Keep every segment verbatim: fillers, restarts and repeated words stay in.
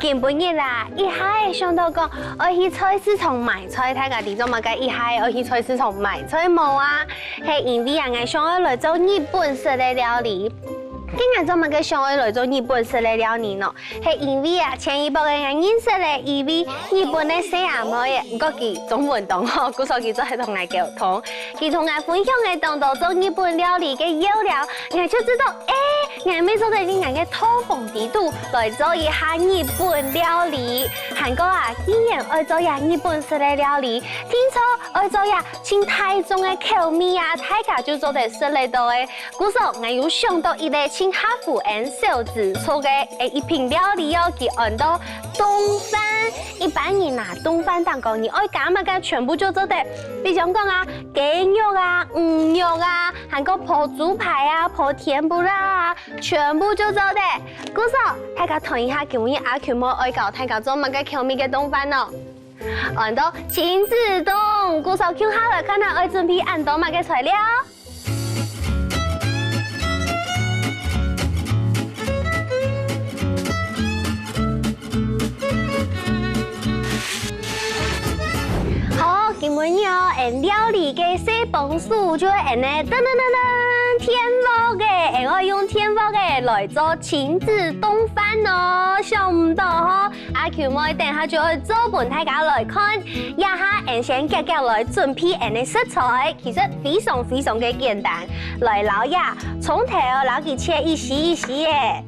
今晡日啊，一下仔想到講愛去菜市場買菜，大家知做麼个一下仔愛去菜市場買菜無啊？係因為啊，𠊎想愛來做日本式个料理。該𠊎做麼个想愛來做日本式个料理呢？係因為啊，前一駁仔𠊎認識了一位日本个細阿妹仔，毋過佢中文當好，故所佢做得同𠊎溝通。佢同𠊎分享了當多做日本料理个要領，𠊎就知道，欸， 𠊎乜做得在𠊎个套房底肚來做一下日本料理。還過啊，既然愛做這日本式个料理，定著愛做這盡大眾个口味啊，大家就做得食得到个。故所，𠊎有想到一個盡合乎𫣆小資族个，欸，一品料理哦，佢安到凍飯。一般人啊，凍飯當中你愛加麼个全部就做得。比將講啊，雞肉啊、魚肉啊，還過烰豬排啊、烰甜不辣啊， 全部就做得。故所，大家看一下今晡日阿Q妹愛教大家做麼个口味个凍飯哦。安到親子凍，故所共下來看下愛準備恁多麼个材料。好，今晡日哦，𫣆料理个細幫手就係𫣆个噔噔噔噔，電鑊仔，𫣆愛用電鑊仔來做親子凍飯哦，想毋到吼，阿Q妹等下就愛做分大家來看。這下𫣆先遽遽來準備𫣆个食材，其實非常非常个簡單，來撈這蔥頭，撈佢切一絲一絲仔。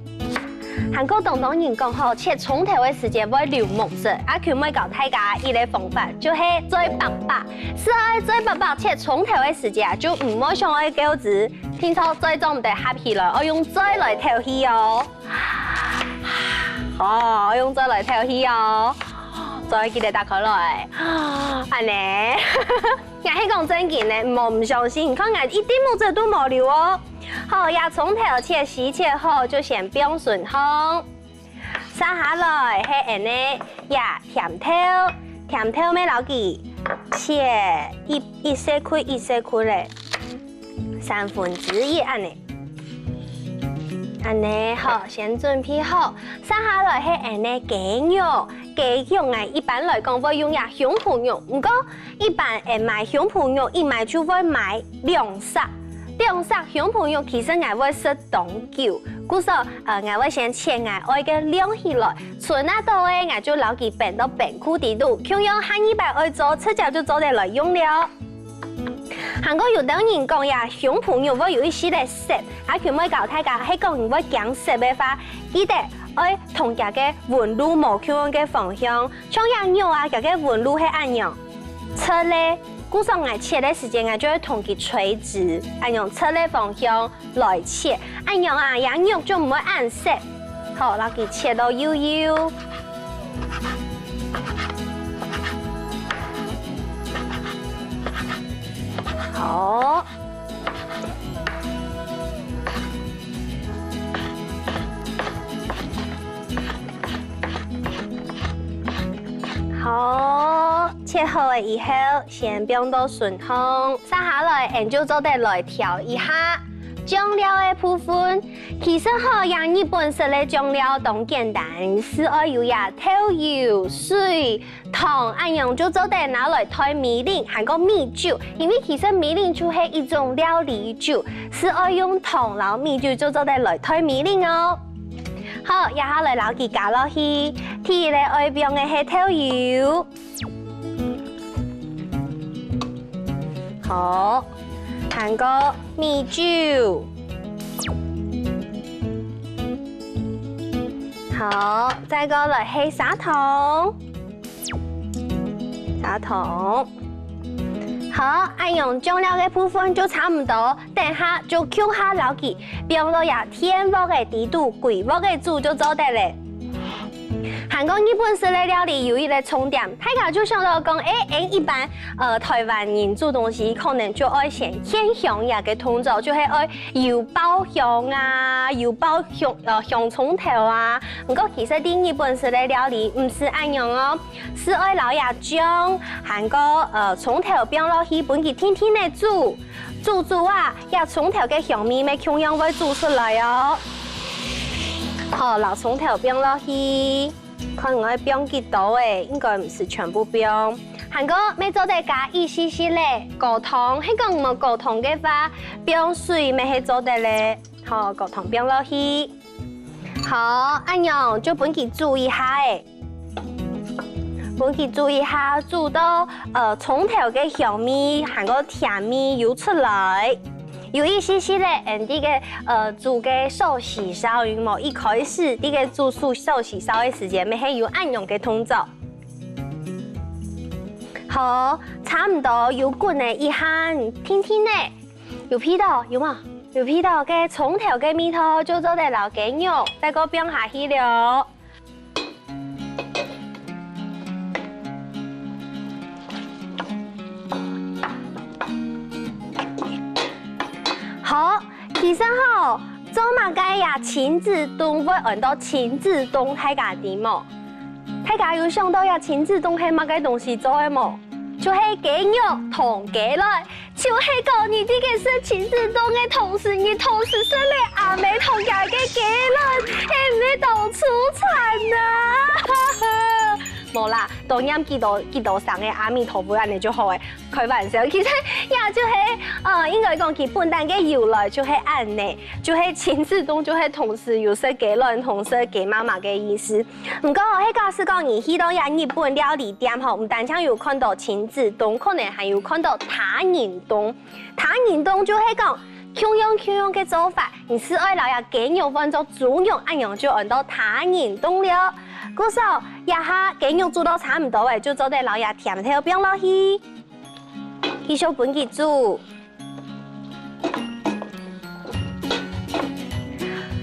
還過當多人講吼，切蔥頭个時節會流目汁，阿Q妹教大家一個方法，就係嘴擘擘。係愛嘴擘擘切蔥頭个時節啊，就毋會想愛噭眵，定著嘴做毋得合起來，愛用嘴來敨氣哦。哦，愛用嘴來敨氣哦。嘴記得擘開來，恁仔。𠊎係講正經个，莫毋相信，看𠊎一滴目汁都無流哦。 好，這蔥頭切絲切好，就先放順風。續下來係𫣆个這甜豆，甜豆乜撈佢切一，一細塊一細塊仔，三分之一恁仔。恁仔好，先準備好。續下來係𫣆个雞肉，雞肉𠊎一般來講會用這胸脯肉，毋過 一般𫣆買胸脯肉，一買就會買兩隻。兩隻胸脯肉其實𠊎會食當久，故所，呃，𠊎會先切𠊎愛个量起來，賰啊到个𠊎就撈佢冰到冰庫底肚，共樣下二擺愛做，直接就做得來用了。還過有兜人講這胸脯肉會有一息仔澀，阿Q妹教大家係講你會驚澀个話，記得愛同佢个溫度無共樣个方向， 像這肉啊，佢个溫度係恁樣，直个，故所𠊎切个時節，𠊎就會同佢垂直，恁樣直个方向來切，恁樣啊，這肉就毋會恁澀。好，摎佢切到幼幼。好。 好，切好了以後，先放到脣項。續下來，𫣆就做得來調一下醬料个部分。其實吼，這日本式个醬料當簡單，係愛有這豆油、水、 糖，恁樣就做得拿來代米粉，還過米酒，因為其實米粉就係一種料理酒，係愛用糖摎米酒就做得來代米粉哦。好，這下來摎佢加落去，第一个愛放个係豆油。好，還過米酒。 好，再過來係砂糖，砂糖。好，恁樣醬料个部分就差毋多，等下就共下摎佢放落這電鑊个底肚，歸鑊个煮就做得了。還過日本式个料理有一個重點，大家就想到講，欸，欸，一般，呃，臺灣人煮東西可能就愛先獻香這個動作，就係愛 油爆香啊，油爆香，呃，香蔥頭啊。毋過其實在日本式个料理毋係恁樣哦，係愛摎這醬，還過，呃，蔥頭放落去分佢定定仔煮，煮煮啊，這蔥頭个香味乜共樣會煮出來哦。好，摎蔥頭放落去，看𠊎愛放幾多欸，應該毋使全部放。還過乜做得加一息息仔果糖，係講無果糖个話，放水乜係做得咧。好，果糖放落去。好，恁樣就分佢煮一下欸。 分佢煮一下，煮到，呃，蔥頭个香味還過甜味有出來，有一息息仔，𠊎等个，呃，煮个壽喜燒，有無？一開始，在該煮壽，壽喜燒个時節，乜係有恁樣个動作。好，差毋多有滾了一下，你聽聽呢，有味道，有無？有味道，該蔥頭个味道就做得摎雞肉再過放下去了。 好，其實吼，做麼个這親子凍會安到親子凍，大家知無？大家有想到這親子凍係麼个東西做个無？就係雞肉同雞卵。 就係講你在該食親子凍个同時，你同時食了阿姆同佢个雞卵，係毋係當粗殘啊？無啦，當然幾多幾多聲个阿彌陀佛恁樣就好欸，開玩笑。其實也就係，呃，應該講佢本來个由來就係恁樣，就係親子凍就係同時有食雞卵同食雞媽媽个意思。毋過吼，係假使講你去到這日本料理店吼，毋單淨有看到親子凍，可能還有看到他人凍。 他人凍就係講，共樣共樣个做法，你係愛摎這雞肉換做豬肉，恁樣就安到他人凍了。故所，這下雞肉煮到差毋多欸，就做得摎這甜豆放落去，繼續分佢煮。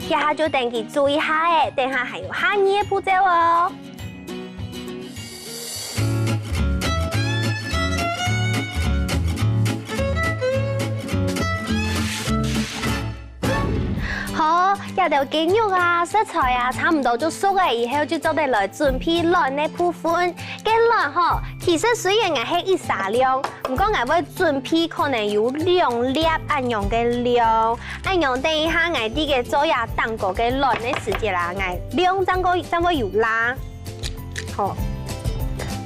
這下就等佢煮一下欸，等下還有下二个步驟哦。 好，這兜雞肉啊、食材啊，差毋多就熟了以後，就做得來準備卵个部分。該卵吼，其實雖然𠊎係一儕量，毋過𠊎會準備可能有兩粒恁樣个量。恁樣等一下𠊎在該做這蛋糕个卵个時節啦，𠊎量正過正會有罅。 好，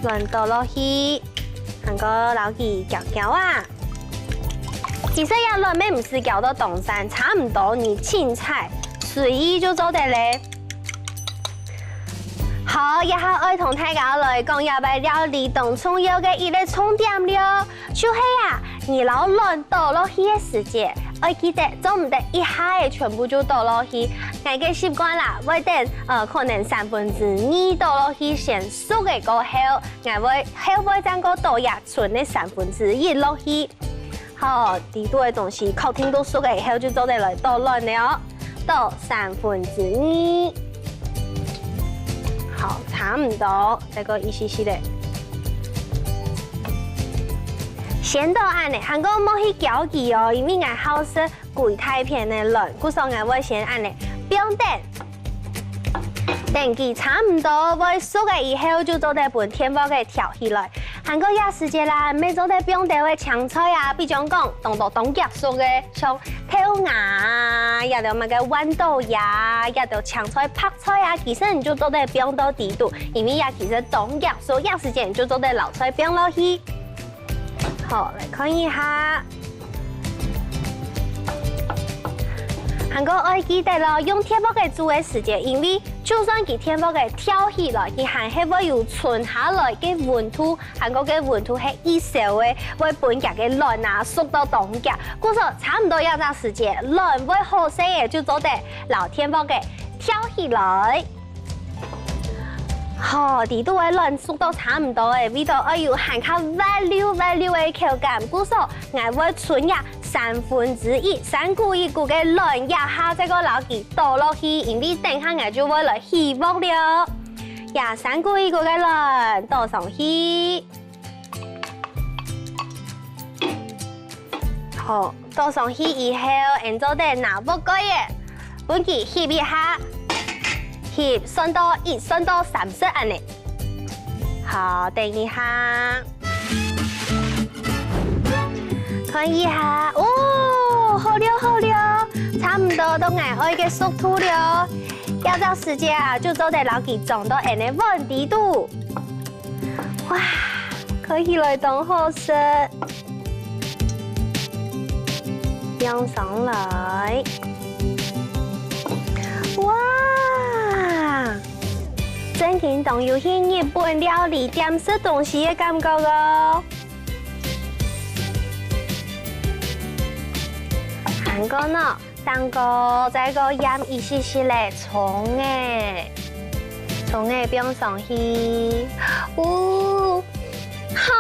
卵倒落去，還過摎佢攪攪啊。其實這卵乜毋使攪到當散，差毋多你清採，隨意就做得咧。好，這下愛同大家來講，這擺料理當重要个一個重點了。 就係啊，你摎卵倒落去个時節，愛記得做毋得一下仔全部就倒落去。𠊎个習慣啦，會等，呃，可能三分之二倒落去先熟个過後，𠊎會後尾正過倒這賰个三分之一落去。好，裡肚个東西確定都熟了以後，就做得來倒卵了哦。 倒三分之二。好，差毋多，再過一息息仔。先倒恁仔，還過莫去攪佢哦，因為𠊎好食歸大片个卵，故所𠊎會先恁仔放等。等佢差毋多會熟了以後，就做得分電鑊仔調起來。還過這時節啦，乜做得放兜仔青菜啊，比將講，當多當遽熟个，像 豆芽啊，也就麼个豌豆芽啊，也就青菜、白菜啊，其實你就做得放到裡肚，因為這其實當遽熟，這時節你就做得摎菜放落去。好，來看一下。還過愛記得咯，用電鑊仔煮个時節，因為就算佢電鑊仔調起來，佢還係會有賰下來个溫度， 還過个溫度係異燒个，會分佢个卵啊熟到當遽。故所差毋多這隻時節，卵會好勢个，就做得摎電鑊仔調起來。好，裡肚个卵熟到差毋多咧，味道愛有還較滑溜滑溜个口感。故所，𠊎會賰這三分之一，三股一股个卵，這下再過摎佢倒落去，因為等下𠊎就會來起鑊了。這三股一股个卵倒上去。 好，倒上去以後，𠊎做得拿鑊蓋仔，分佢翕一下，翕算到一、算到三十恁仔。好，等一下，看一下，哦，好了好了，差毋多到𠊎愛个熟度了。這隻時節啊，就做得摎佢裝到恁呢碗底肚。哇，看起來當好食。放上來。哇，正經當有去日本料理店食東西个感覺哦。還過呢， 頂高再過掞一息息个蔥仔，蔥仔放上去，嗚，好，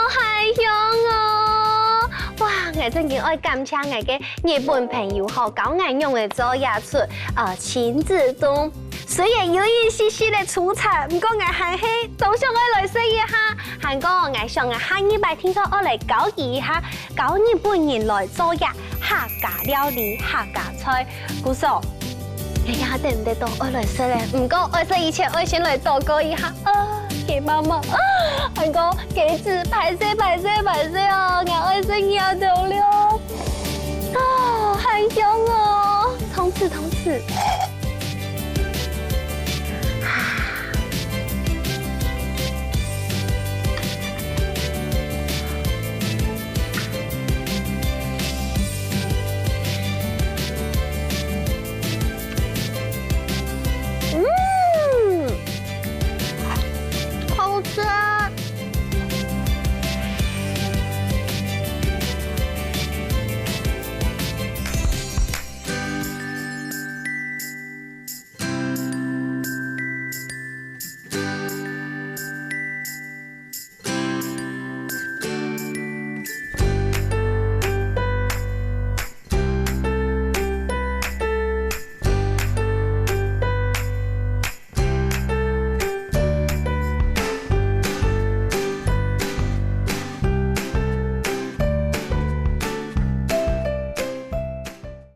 還香哦！哇，𠊎正經愛感謝𠊎个日本朋友吼，教𠊎仰仔做這齣呃親子凍。雖然有一息息个粗殘，毋過𠊎還係當想愛來食一下。還過𠊎想𠊎下二擺定著愛來教佢一下， 教日本人來做這客家料理、客家菜。故所，𠊎也等毋得到愛來食咧，毋過愛食以前愛先來禱告一下。啊，雞媽媽，啊，還過雞子，歹勢歹勢歹勢哦，𠊎愛食熱豆了。啊，還香哦，通吃通吃。